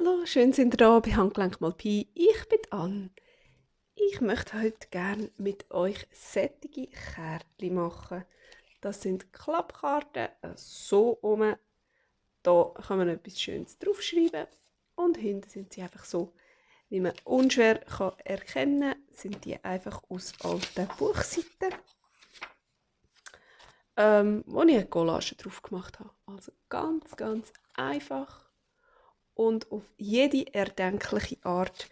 Hallo, schön sind ihr da bei Handgelenk mal Pi. Ich bin Ann. Ich möchte heute gerne mit euch sättige Kärtchen machen. Das sind Klappkarten, so rum. Da kann man etwas Schönes draufschreiben. Und hinten sind sie einfach so, wie man unschwer erkennen kann, sind die einfach aus alten Buchseiten, wo ich eine Collage drauf gemacht habe. Also ganz, ganz einfach und auf jede erdenkliche Art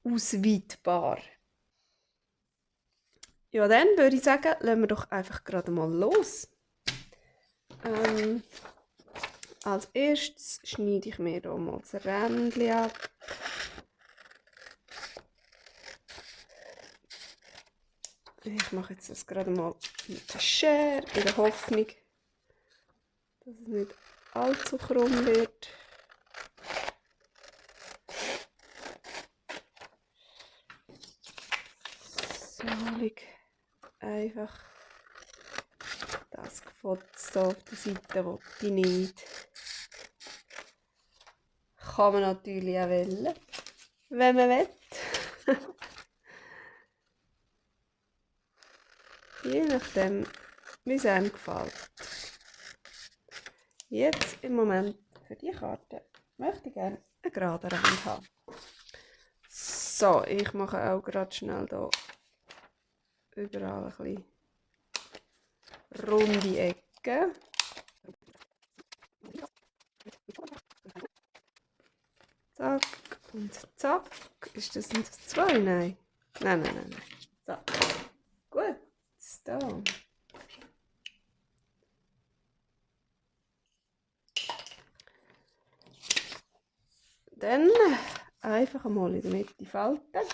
ausweitbar. Ja, dann würde ich sagen, lassen wir doch einfach gerade mal los. Als erstes schneide ich mir hier mal das Rändchen ab. Ich mache jetzt das gerade mal mit der Schere, in der Hoffnung, dass es nicht allzu krumm wird. So, einfach das Gefotzt auf der Seite, wo ich nicht. Kann man natürlich auch wählen, wenn man will. Je nachdem, wie es einem gefällt. Jetzt im Moment für die Karte möchte ich gerne einen geraden Rand haben. So, ich mache auch gerade schnell hier überall ein bisschen runde Ecken. Zack und zack. Ist das ein 2? Nein. Nein. So. Gut. So. Dann einfach mal in der Mitte falten.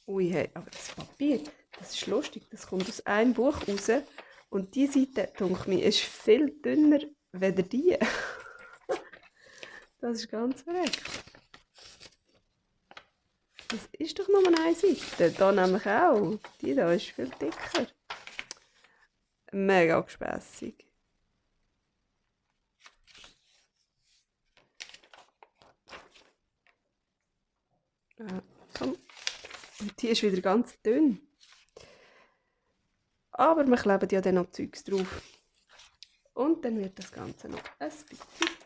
Ui, hey, aber das Papier, das ist lustig. Das kommt aus einem Buch raus. Und die Seite, denke mir, ist viel dünner als die. Das ist ganz verrückt. Das ist doch nur eine Seite. Da nämlich auch. Die da ist viel dicker. Mega gespässig. Komm. Und die ist wieder ganz dünn. Aber wir kleben ja dann noch Zeugs drauf. Und dann wird das Ganze noch ein bisschen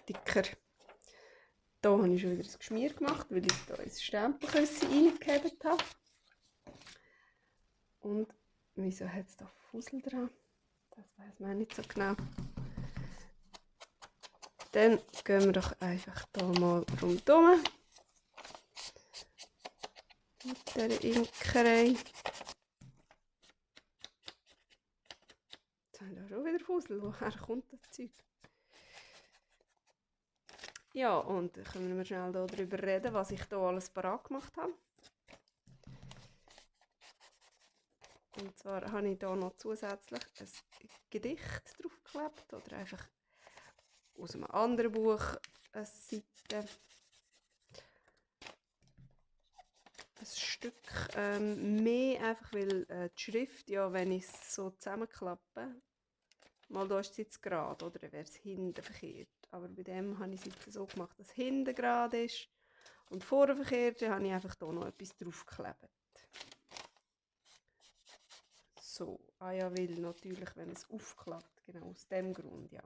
dicker. Hier habe ich schon wieder ein Geschmier gemacht, weil ich hier ins Stempelküsse reingegeben habe. Und wieso hat es da Fussel dran? Das weiß man nicht so genau. Dann gehen wir doch einfach hier mal rundherum. Mit dieser Imkerei. Jetzt haben wir schon wieder Fussel. Woher kommt das Zeug? Ja, und dann können wir schnell darüber reden, was ich hier alles parat gemacht habe. Und zwar habe ich hier noch zusätzlich ein Gedicht draufgeklebt oder einfach aus einem anderen Buch eine Seite. Ein Stück mehr, einfach weil die Schrift, ja, wenn ich es so zusammenklappe, mal da ist es jetzt gerade, oder dann wäre es hinten verkehrt. Aber bei dem habe ich es jetzt so gemacht, dass es hinten gerade ist. Und vorne verkehrt, dann habe ich einfach hier noch etwas draufgeklebt. So, ja, weil natürlich, wenn es aufklappt, genau aus dem Grund, ja,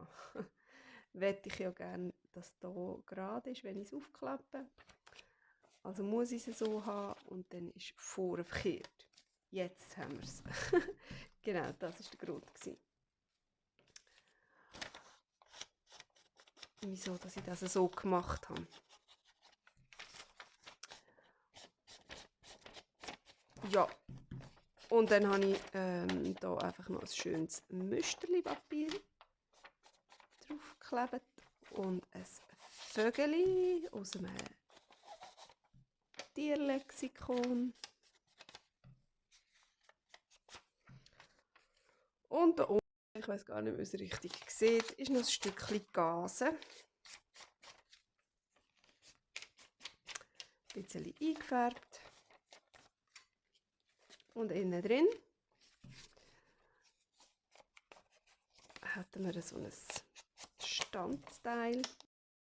wette ich ja gerne, dass hier gerade ist, wenn ich es aufklappe. Also muss ich es so haben und dann ist vorne verkehrt. Jetzt haben wir es. Genau, das war der Grund. Wieso, dass ich das so gemacht habe. Ja, und dann habe ich hier einfach noch ein schönes Müsterli-Papier draufgeklebt und ein Vögeli aus einem Tierlexikon. Und da oben, ich weiß gar nicht, ob ihr es richtig seht, ist noch ein Stückchen Gase. Ein bisschen eingefärbt. Und innen drin hätten wir so ein Stanzteil,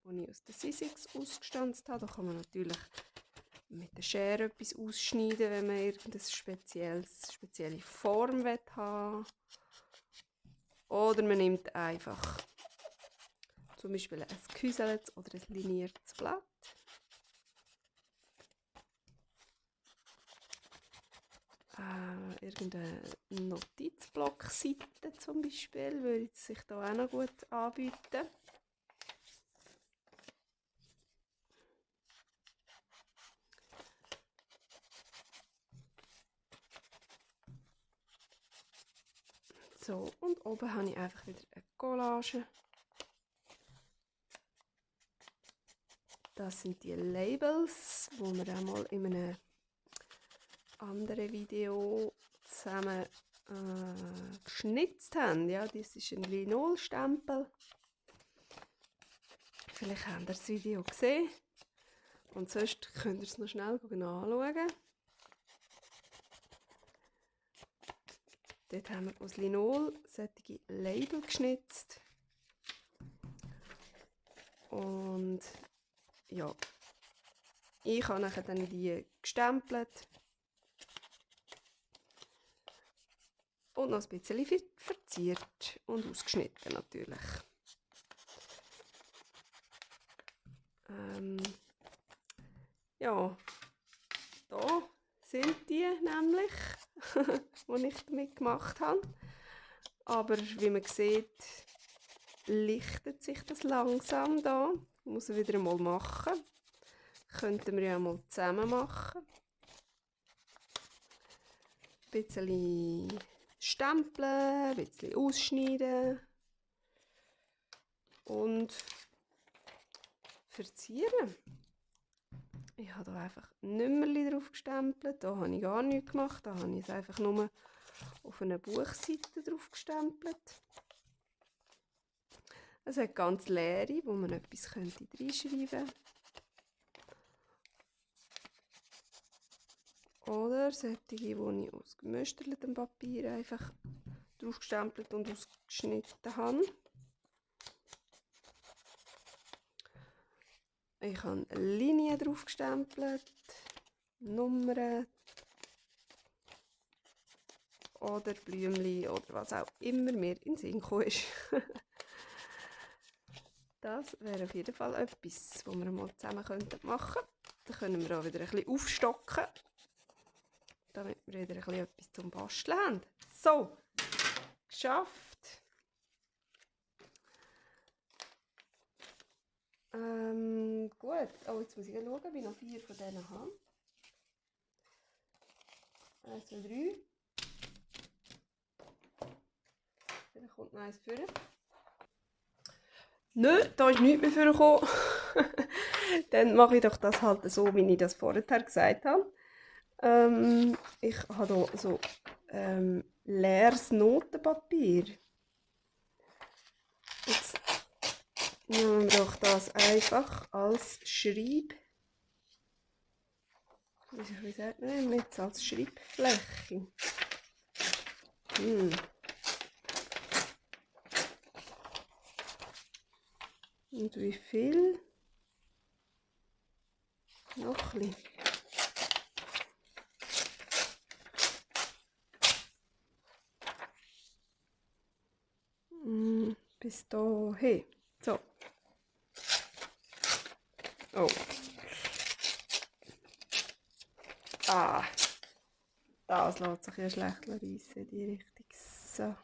das ich aus der Sizzix ausgestanzt habe. Da kann man natürlich mit der Schere etwas ausschneiden, wenn man irgendeine spezielle Form haben will. Oder man nimmt einfach zum Beispiel ein gehäuseltes oder ein liniertes Blatt. Irgendeine Notizblockseite zum Beispiel würde sich da auch noch gut anbieten. So, und oben habe ich einfach wieder eine Collage. Das sind die Labels, die wir auch mal in einem anderen Video zusammen geschnitzt haben. Ja, das ist ein Linolstempel. Vielleicht habt ihr das Video gesehen. Und sonst könnt ihr es noch schnell anschauen. Dort haben wir aus Linol solche Label geschnitzt. Und ja, ich habe nachher dann die gestempelt. Und noch ein bisschen verziert und ausgeschnitten natürlich. Ja, da sind die nämlich, die ich damit gemacht habe. Aber wie man sieht, lichtet sich das langsam da. Muss ich wieder einmal machen. Könnten wir ja mal zusammen machen. Ein bisschen stempeln, ein bisschen ausschneiden und verzieren. Ich habe hier einfach Nummerchen drauf gestempelt. Hier habe ich gar nichts gemacht. Da habe ich es einfach nur auf eine Buchseite drauf gestempelt. Es hat ganz leere, wo man etwas reinschreiben könnte. Oder solche, die ich aus gemüstertem Papier einfach drauf gestempelt und ausgeschnitten habe. Ich habe Linien drauf gestempelt, Nummern oder Blümchen oder was auch immer mir in den Sinn gekommen ist. Das wäre auf jeden Fall etwas, was wir mal zusammen machen könnten. Dann können wir auch wieder ein bisschen aufstocken, damit wir wieder ein bisschen etwas zum Basteln haben. So, geschafft. Gut, oh, jetzt muss ich schauen, ob ich noch 4 von denen habe. 1, 2, 3. Dann kommt noch eins vor. Nö, da ist nichts mehr vorgekommen. Dann mache ich doch das halt so, wie ich das vorher gesagt habe. Ich habe hier so leeres Notenpapier. Jetzt nehmen wir doch das einfach als wie sagt man jetzt, als Schreibfläche. Und wie viel? Noch ein bisschen. Bis dahin. So. Oh. Ah. Das lässt sich ja schlecht reissen in die Richtung. So.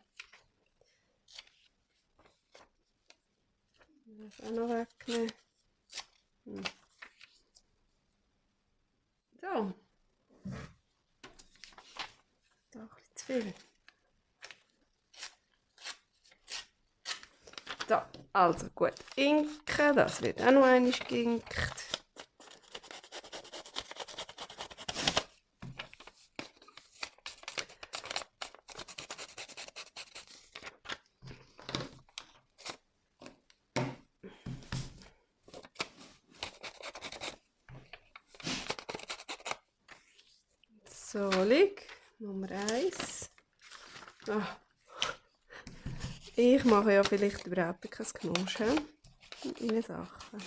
Das auch noch wegnehmen. So. Da ein bisschen zu viel. So, also gut. Inken, das wird auch noch einmal geinkt. So, Nummer 1. Oh. Ich mache ja vielleicht überhaupt kein Knuschen in den Sachen.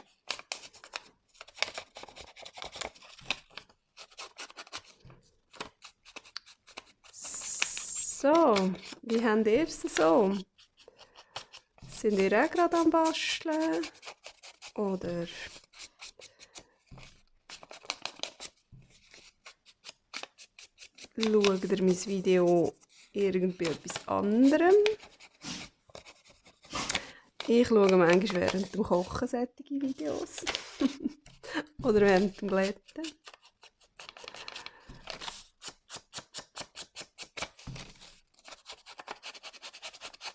So, wie habt ihr es so? Sind ihr auch gerade am Basteln? Oder schaut ihr mein Video irgendwie etwas anderem? Ich schaue manchmal während dem Kochen solche Videos. Oder während dem Glätten.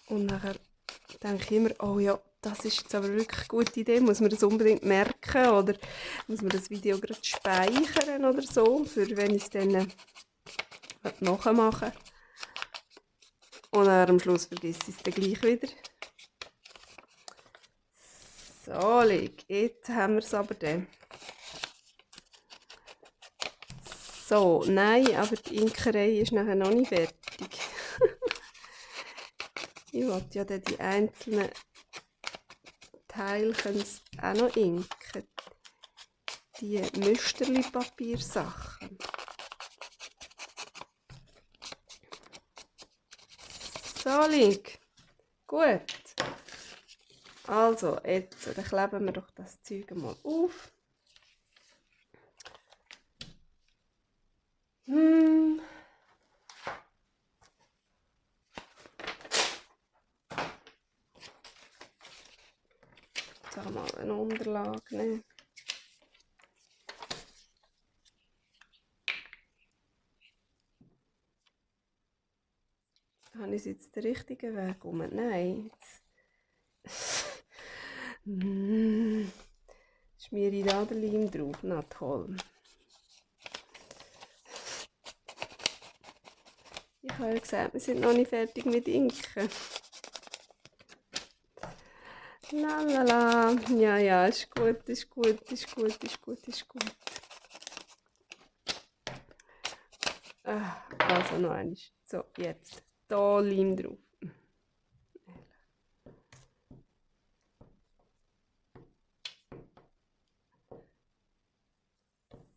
Und nachher denke ich immer, oh ja, das ist jetzt aber wirklich eine gute Idee, muss man das unbedingt merken oder muss man das Video gerade speichern oder so, für wenn ich es dann nachmachen. Und dann am Schluss vergisst ich es dann gleich wieder. So, jetzt haben wir es aber dann. So, nein, aber die Imkerei ist nachher noch nicht fertig. Ich wollte ja dann die einzelnen Teilchen auch noch inken. Die Müsterli-Papiersachen. So, gut. Also, jetzt dann kleben wir doch das Zeug mal auf. Jetzt mal eine Unterlage nehmen. Habe ich jetzt den richtigen Weg um? Nein. Schmiere ich da den Leim drauf? Na toll. Ich habe ja gesagt, wir sind noch nicht fertig mit Inken. Lalala. Ja, ja, ist gut, ist gut, ist gut, ist gut, ist gut. Also noch einmal. So, jetzt. Da Leim drauf.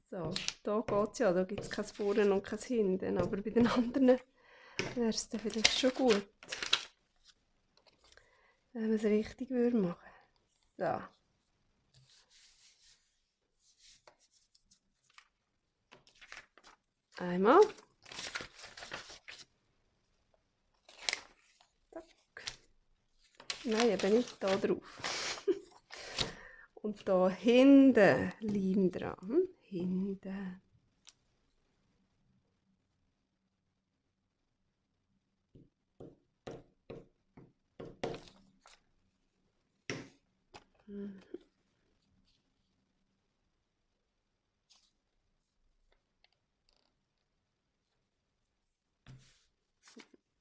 So, da geht es ja, da gibt es kein Vorne und kein Hinten, aber bei den anderen wäre es dann vielleicht schon gut, wenn man es richtig machen würde. So. Einmal. Zack. Nein, eben nicht da drauf. Und da hinten Leim dran. Hinten.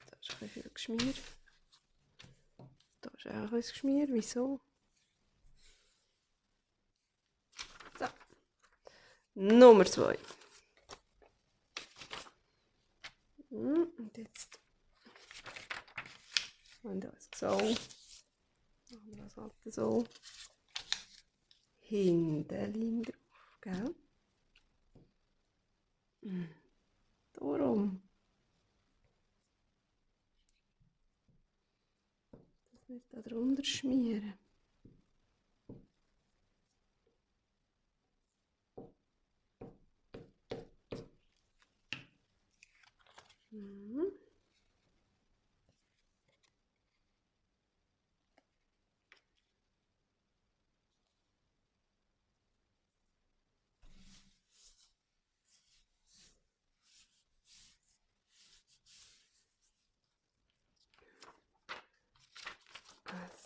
Da ist ein bisschen viel Geschmier. Da ist auch ein bisschen Geschmier. Wieso? So. Nummer 2. Und jetzt haben wir das so. Machen wir das halt so. Hinten Leim drauf, gell? Darum. Das nicht da drunter schmieren.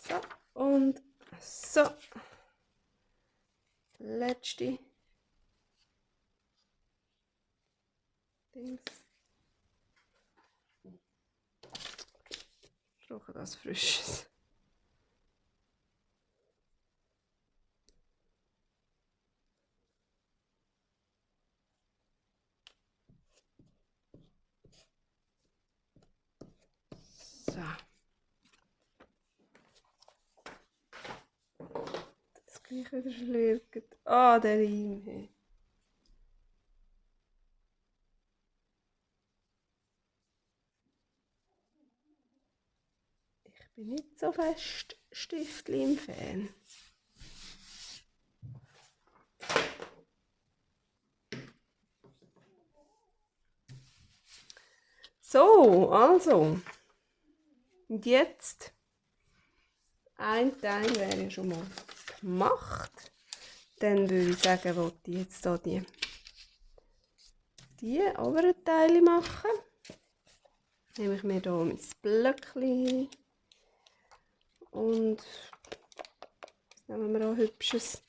So, und so. Letzte Dings. Ich brauche das Frisches. So. Ich wieder schlürgt. Ah, der Reim. Hey. Ich bin nicht so fest Stiftlein-Fan. So, also. Und jetzt. Ein Teil wäre ja schon mal gemacht. Dann würde ich sagen, wollte ich jetzt hier die oberen Teile machen. Nehme ich mir hier mein Blöckchen und jetzt nehmen wir auch hübsches.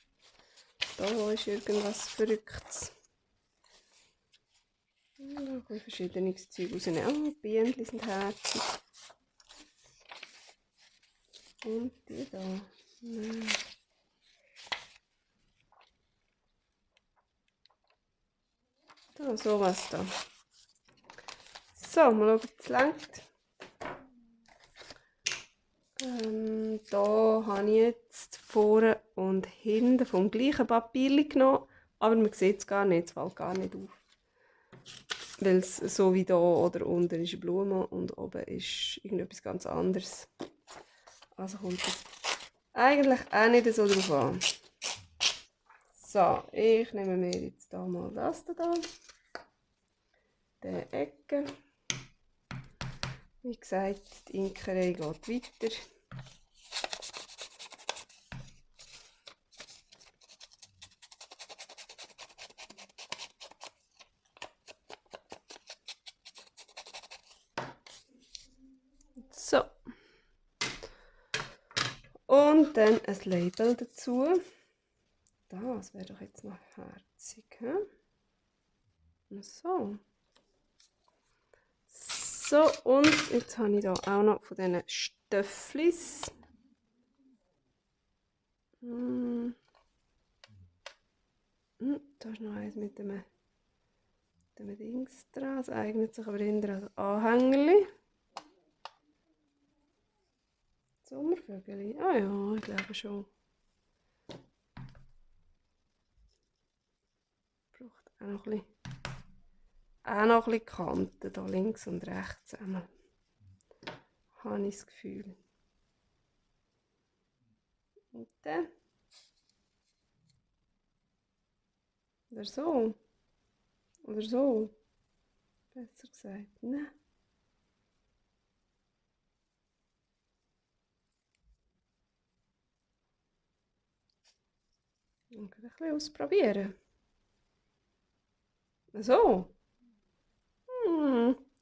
Da ist irgendwas Verrücktes. Ein bisschen verschiedenes Zeug rausnehmen. Oh, die Bienen sind herzig. Und die da. Nein. Da, sowas da. So, mal schauen, ob es reicht. Da habe ich jetzt vorne und hinten vom gleichen Papier genommen, aber man sieht es gar nicht, es fällt gar nicht auf. Weil es so wie da oder unten ist eine Blume und oben ist irgendetwas ganz anderes. Also kommt es eigentlich auch nicht so drauf an. So, ich nehme mir jetzt da mal das da. Die Ecke. Wie gesagt, die Imkerei geht weiter. So. Und dann ein Label dazu. Das wäre doch jetzt noch herzig. He? So. So, und jetzt habe ich hier auch noch von diesen Stöfflis. Da ist noch eins mit dem Dings dran. Das eignet sich aber eher als Anhängerli. Sommervögel. Ah ja, ich glaube schon. Braucht auch noch ein bisschen Kanten, hier links und rechts einmal. Habe ich das Gefühl. Und dann. Oder so. Oder so. Besser gesagt. Nein. Und ein bisschen ausprobieren. So.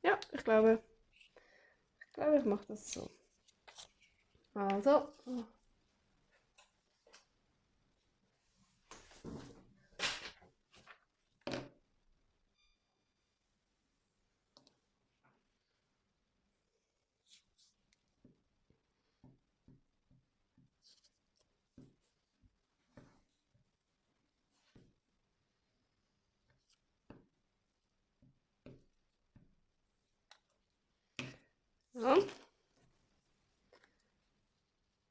Ja, ich glaube, ich mache das so. Also. Ja.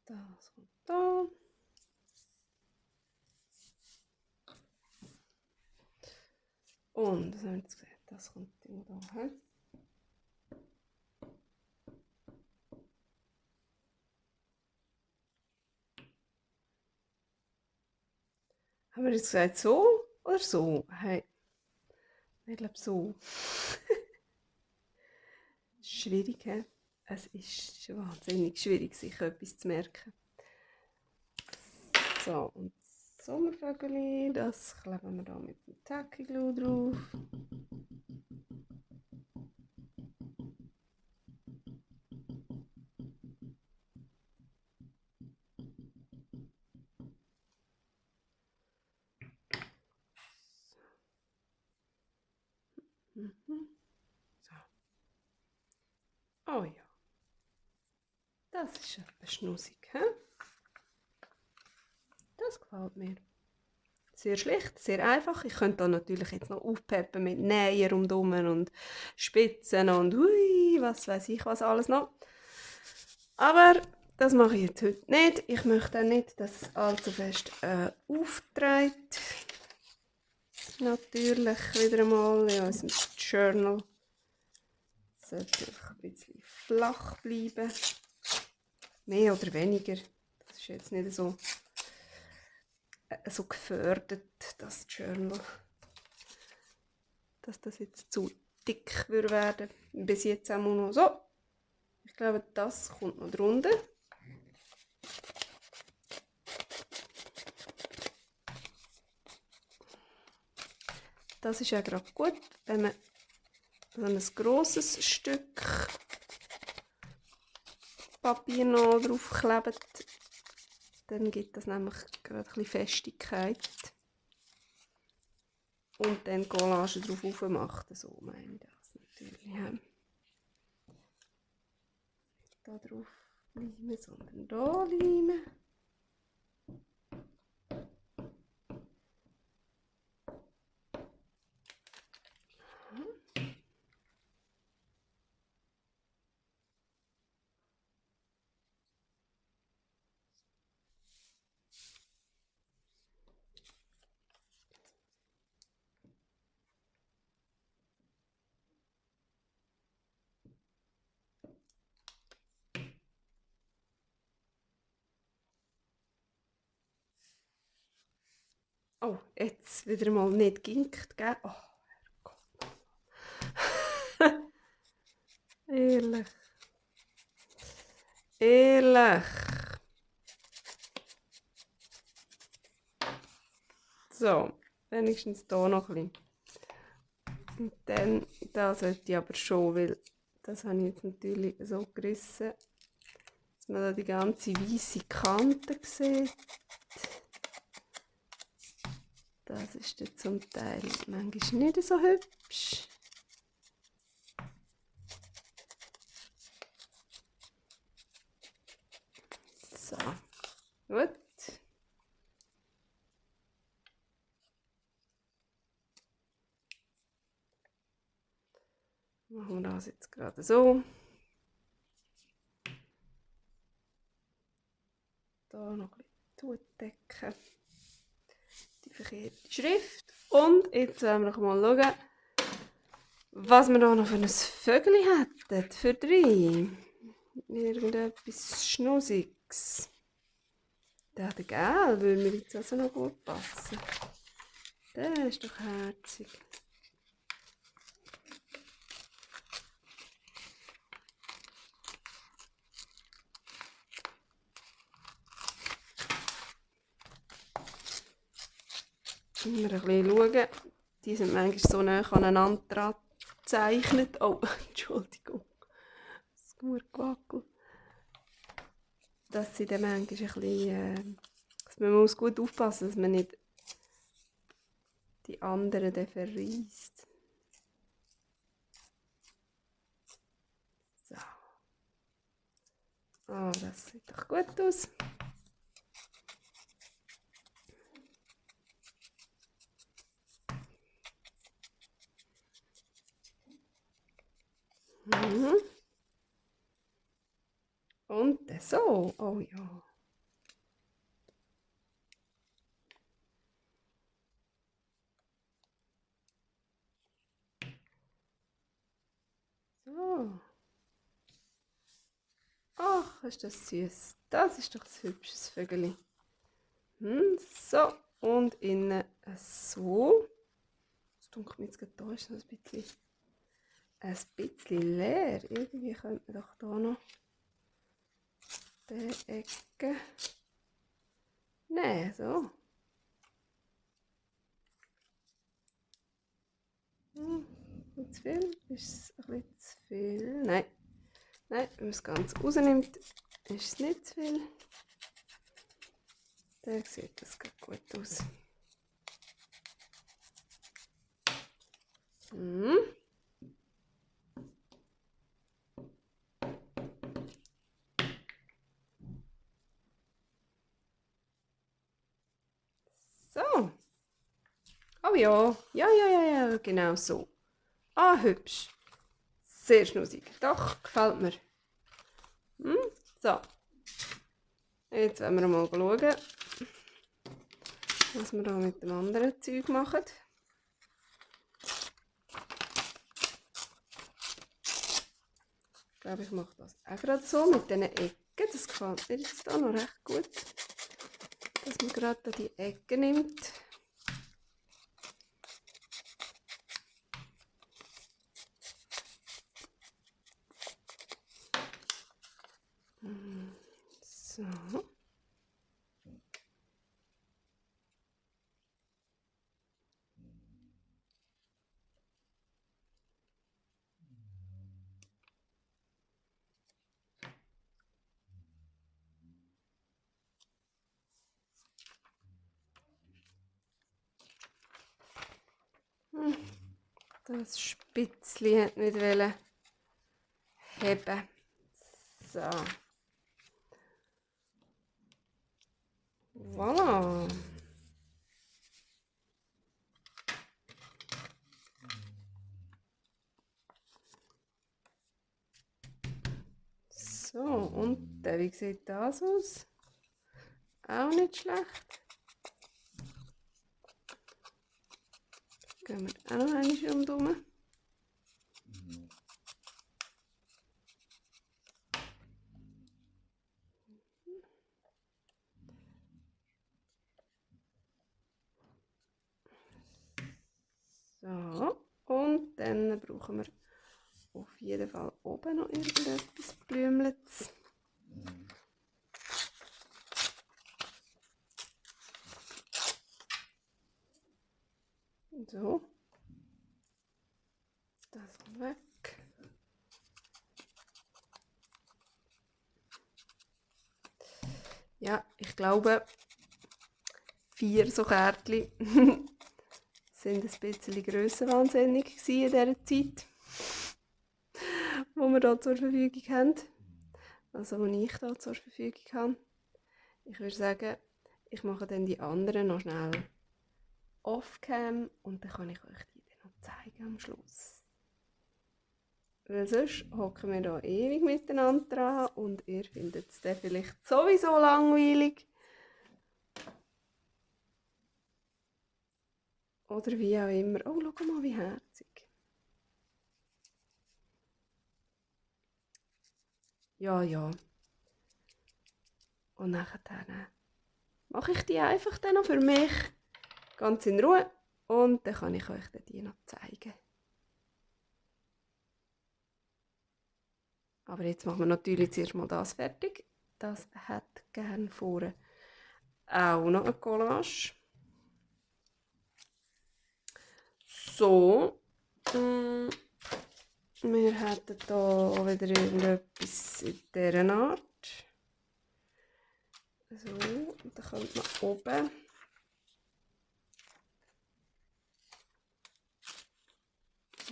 Das kommt da. Und, was haben wir jetzt gesagt? Das kommt da. He? Haben wir jetzt gesagt so oder so? Hey. Ich glaube so. Schwierig, he? Es ist wahnsinnig schwierig, sich etwas zu merken. So, und das Sommervögel, das kleben wir da mit dem Tacky Glue drauf. So. Oh ja. Das ist etwas schnussig, he? Das gefällt mir. Sehr schlicht, sehr einfach. Ich könnte da natürlich jetzt noch aufpeppen mit Nähen rundherum und Spitzen und hui, was weiß ich was alles noch. Aber das mache ich jetzt heute nicht. Ich möchte auch nicht, dass es allzu fest aufträgt. Natürlich wieder einmal in unserem Journal. Es sollte einfach ein bisschen flach bleiben. Mehr oder weniger. Das ist jetzt nicht so gefördert, das Journal. Dass das jetzt zu dick würde werden. Bis jetzt auch noch so. Ich glaube, das kommt noch drunter. Das ist ja gerade gut, wenn man so ein grosses Stück Papier noch draufklebt. Dann gibt das nämlich gerade ein bisschen Festigkeit. Und dann Collage drauf macht. So meine ich das natürlich. Ja. Da drauf limen, sondern da limen. Oh, jetzt wieder mal nicht ginkt, gell? Oh, Herrgott. Ehrlich. Ehrlich. So, wenigstens hier noch ein bisschen. Und dann, da sollte ich aber schon, weil das habe ich jetzt natürlich so gerissen, dass man da die ganze weiße Kante sieht. Das ist dann zum Teil manchmal nicht so hübsch. So, gut. Machen wir das jetzt gerade so. Da noch ein bisschen zudecken. Die verkehrte Schrift. Und jetzt wollen wir noch mal schauen, was wir da noch für ein Vögel hätten. Für 3. Irgendetwas Schnussiges. Der Gelb würde mir jetzt also noch gut passen. Der ist doch herzig. Immer ein bisschen schauen. Die sind manchmal so nah aneinander dran gezeichnet. Oh, Entschuldigung. Das Gurkwackel. Dass sie dann manchmal ein bisschen... man muss gut aufpassen, dass man nicht die anderen dann verreist. So. Oh, das sieht doch gut aus. Mhm. Und so. Oh ja. So. Ach, ist das süß. Das ist doch ein hübsches Vögel. So. Und innen so. Das dunkelt mir jetzt gerade da, ist noch ein bisschen leer. Irgendwie könnte man doch da noch die Ecke. Nein, so. Zu viel? Ist es ein bisschen zu viel? Nein. Nein, wenn man es ganz rausnimmt, ist es nicht zu viel. Dann sieht das gut aus. So. Oh ja. Ja, genau so. Ah, hübsch. Sehr schnussig. Doch, gefällt mir. So. Jetzt wollen wir mal schauen, was wir da mit dem anderen Zeug machen. Ich glaube, ich mache das auch gerade so mit diesen Ecken. Das gefällt mir jetzt da noch recht gut, dass man gerade die Ecken nimmt. So. Das Spitzli hat nicht heben. So. Voilà. So, und wie sieht das aus? Auch nicht schlecht. Gehen wir auch noch einmal rundherum. So, und dann brauchen wir auf jeden Fall oben noch irgendetwas Blümlets. So. Das kommt weg. Ja, ich glaube, 4 so Kärtchen sind ein bisschen grössenwahnsinnig in dieser Zeit, wo wir hier zur Verfügung haben. Also, wo ich hier zur Verfügung habe. Ich würde sagen, ich mache dann die anderen noch schnell off-cam und dann kann ich euch die dann noch zeigen am Schluss. Weil sonst hocken wir hier ewig miteinander dran und ihr findet es dann vielleicht sowieso langweilig. Oder wie auch immer. Oh, schau mal, wie herzig. Ja, ja. Und nachher mache ich die einfach dann noch für mich ganz in Ruhe und dann kann ich euch die noch zeigen. Aber jetzt machen wir natürlich zuerst mal das fertig. Das hat gerne vorne auch noch eine Collage. So. Wir hätten hier wieder irgendetwas in dieser Art. So, und dann kommt man oben.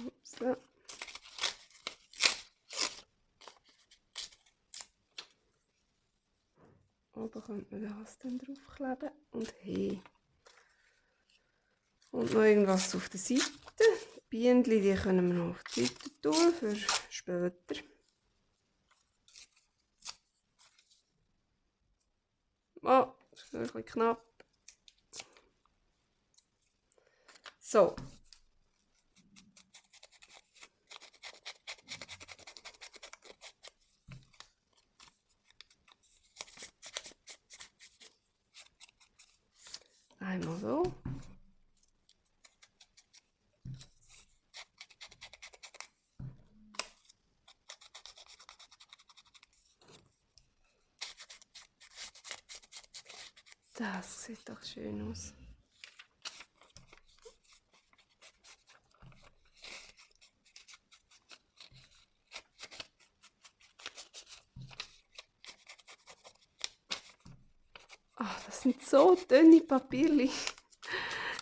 Ups. Oben könnte man das dann draufkleben und hey. Und noch irgendwas auf der Seite. Die Bienen, die können wir noch auf die Seite tun für später. Oh, das ist ein bisschen knapp. So. Einmal so. Das sieht doch schön aus. Ach, das sind so dünne Papierchen.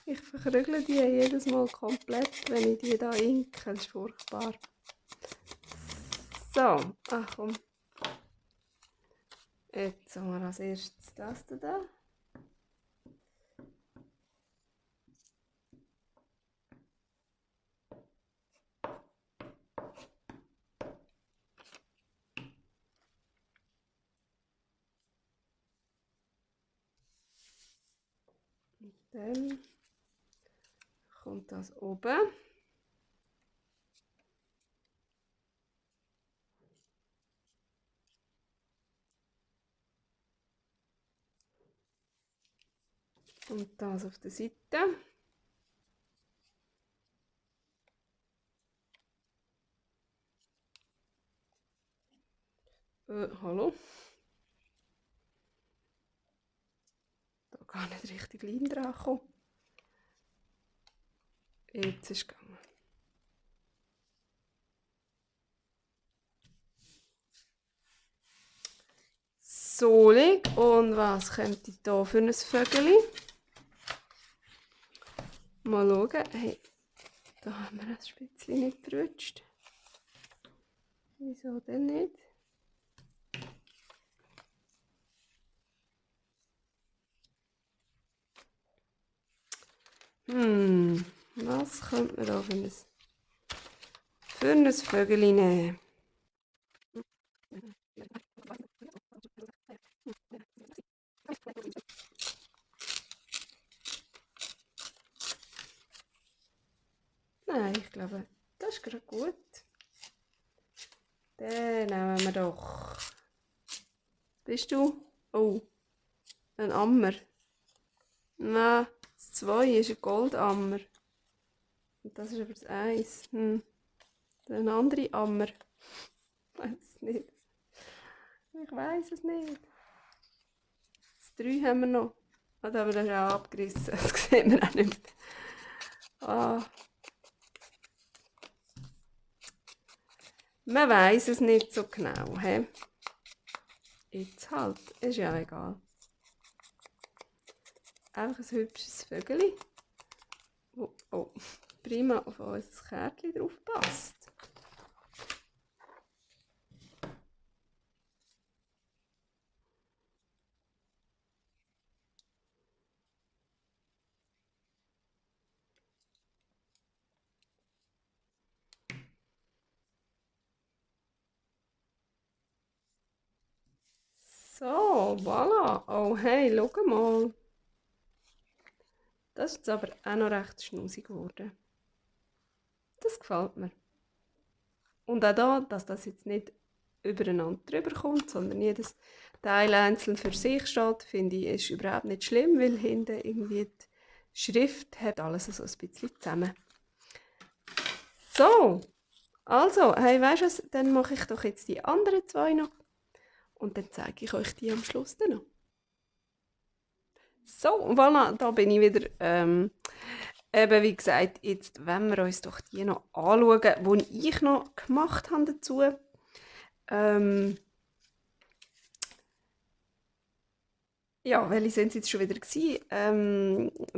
Ich verkrügle die jedes Mal komplett, wenn ich die da inke. Das ist furchtbar. So, ach komm. Jetzt haben wir als erstes das da. Dann kommt das oben. Und das auf der Seite. Hallo? Da gar nicht richtig Leim dran gekommen. Jetzt ist es gegangen. Solig. Und was könnte da für ein Vögel? Mal schauen. Hey, da haben wir ein bisschen nicht verrutscht. Wieso denn nicht? Was könnte man da für ein Vögel nehmen? Nein, ich glaube, das ist gerade gut. Den nehmen wir doch. Bist du? Oh, ein Ammer. Nein, das 2 ist ein Goldammer. Und das ist aber das 1. Ein anderer Ammer. Ich weiß es nicht. Ich weiß es nicht. Das 3 haben wir noch. Ah, da haben wir das auch abgerissen. Das sehen wir auch nicht mehr. Ah. Man weiß es nicht so genau. He? Jetzt halt. Ist ja egal. Einfach ein hübsches Vögel, das prima auf unser Kärtchen drauf passt. So, voilà. Oh hey, schau mal. Das ist jetzt aber auch noch recht schnusig geworden. Das gefällt mir. Und auch da, dass das jetzt nicht übereinander drüber kommt, sondern jedes Teil einzeln für sich steht, finde ich, ist überhaupt nicht schlimm, weil hinten irgendwie die Schrift hat alles so ein bisschen zusammen. So, also, hey, weißt du was, dann mache ich doch jetzt die anderen 2 noch und dann zeige ich euch die am Schluss dann noch. So, voilà, da bin ich wieder. Eben, wie gesagt, jetzt wollen wir uns doch die noch anschauen, die ich noch gemacht habe dazu. Ja, welche sind es jetzt schon wieder gewesen?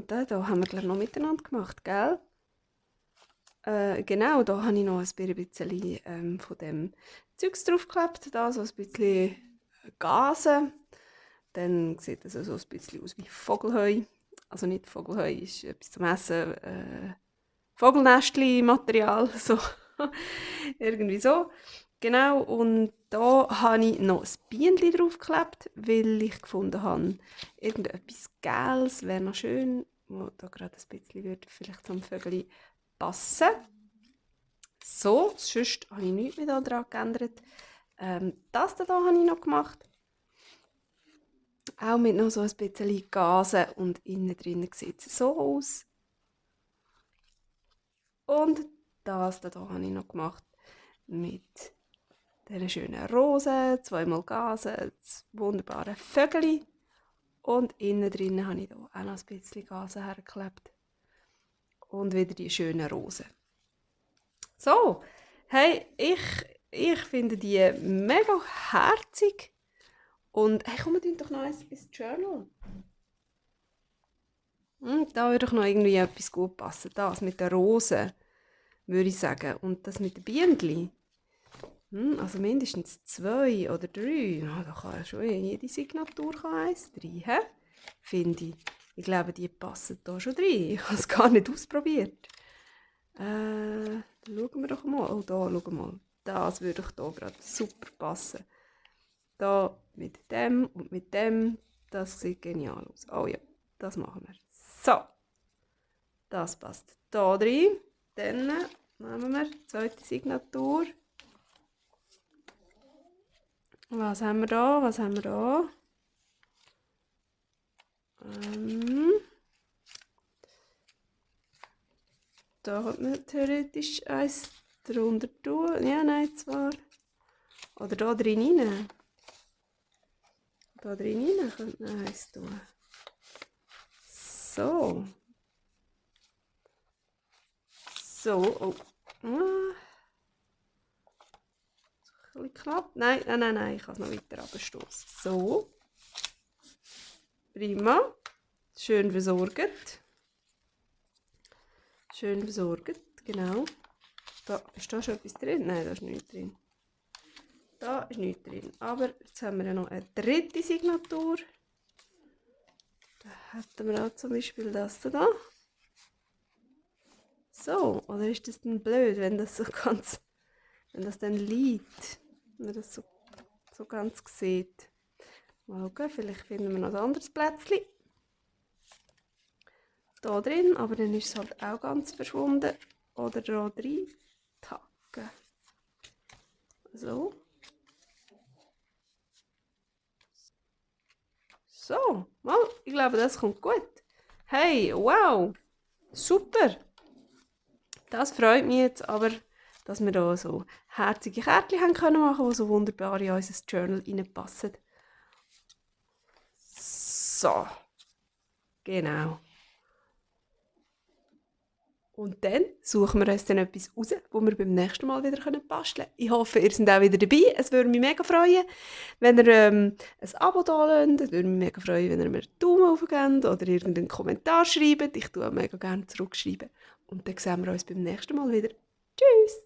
Da haben wir glaube noch miteinander gemacht, gell? Genau, da habe ich noch ein bisschen von dem Zeugs draufgeklebt, da so ein bisschen Gase. Dann sieht es so ein bisschen aus wie Vogelheu. Also nicht Vogelheu, ist etwas zum Essen. Vogelnestli-Material, so. Irgendwie so. Genau, und da habe ich noch ein Bienchen draufgeklebt, weil ich gefunden habe, irgendetwas Gelbes wäre noch schön, wo da gerade ein bisschen würde vielleicht zum Vögel passen. So, sonst habe ich nichts mehr daran geändert. Das hier habe ich noch gemacht. Auch mit noch so ein bisschen Gasen und innen drin sieht es so aus. Und das hier habe ich noch gemacht mit dieser schönen Rose, 2-mal Gasen, das wunderbare Vögel. Und innen drin habe ich hier auch noch ein bisschen Gasen hergeklebt. Und wieder die schönen Rosen. So, hey, ich finde die mega herzig. Und hey, komm, wir tun doch noch ins Journal. Da würde doch noch irgendwie etwas gut passen. Das mit der Rose, würde ich sagen. Und das mit den Bienen. Also mindestens 2 oder 3. Ja, da kann ja schon jede Signatur eins rein, he? Finde ich. Ich glaube, die passen da schon rein. Ich habe es gar nicht ausprobiert. Schauen wir doch mal. Oh, da, schau mal. Das würde doch hier gerade super passen. Da mit dem und mit dem. Das sieht genial aus. Oh ja, das machen wir. So, das passt da drin. Dann nehmen wir die zweite Signatur. Was haben wir da? Was haben wir da? Da könnte man theoretisch eins drunter tun. Ja, nein, zwar. Oder da drin rein. Da drin rein könnte man eins tun. So. So, oh. Ein bisschen knapp. Nein, nein, nein, nein, ich kann es noch weiter abstoßen. So. Prima. Schön versorgt. Schön versorgt, genau. Da, ist da schon etwas drin? Nein, da ist nichts drin. Da ist nichts drin. Aber jetzt haben wir ja noch eine dritte Signatur. Da hätten wir auch zum Beispiel das da. So, oder ist das dann blöd, wenn das so ganz, wenn das dann liegt, wenn man das so ganz sieht. Mal schauen, vielleicht finden wir noch ein anderes Plätzchen. Da drin, aber dann ist es halt auch ganz verschwunden. Oder da drin tacken. So. So, mal, ich glaube, das kommt gut. Hey, wow, super. Das freut mich jetzt aber, dass wir da so herzige Kärtchen haben können machen, die so wunderbar in unser Journal reinpassen. So, genau. Und dann suchen wir uns dann etwas raus, wo wir beim nächsten Mal wieder basteln können. Ich hoffe, ihr seid auch wieder dabei. Es würde mich mega freuen, wenn ihr ein Abo da lasst. Es würde mich mega freuen, wenn ihr mir einen Daumen hoch gebt oder irgendeinen Kommentar schreibt. Ich tue auch mega gerne zurückschreiben. Und dann sehen wir uns beim nächsten Mal wieder. Tschüss!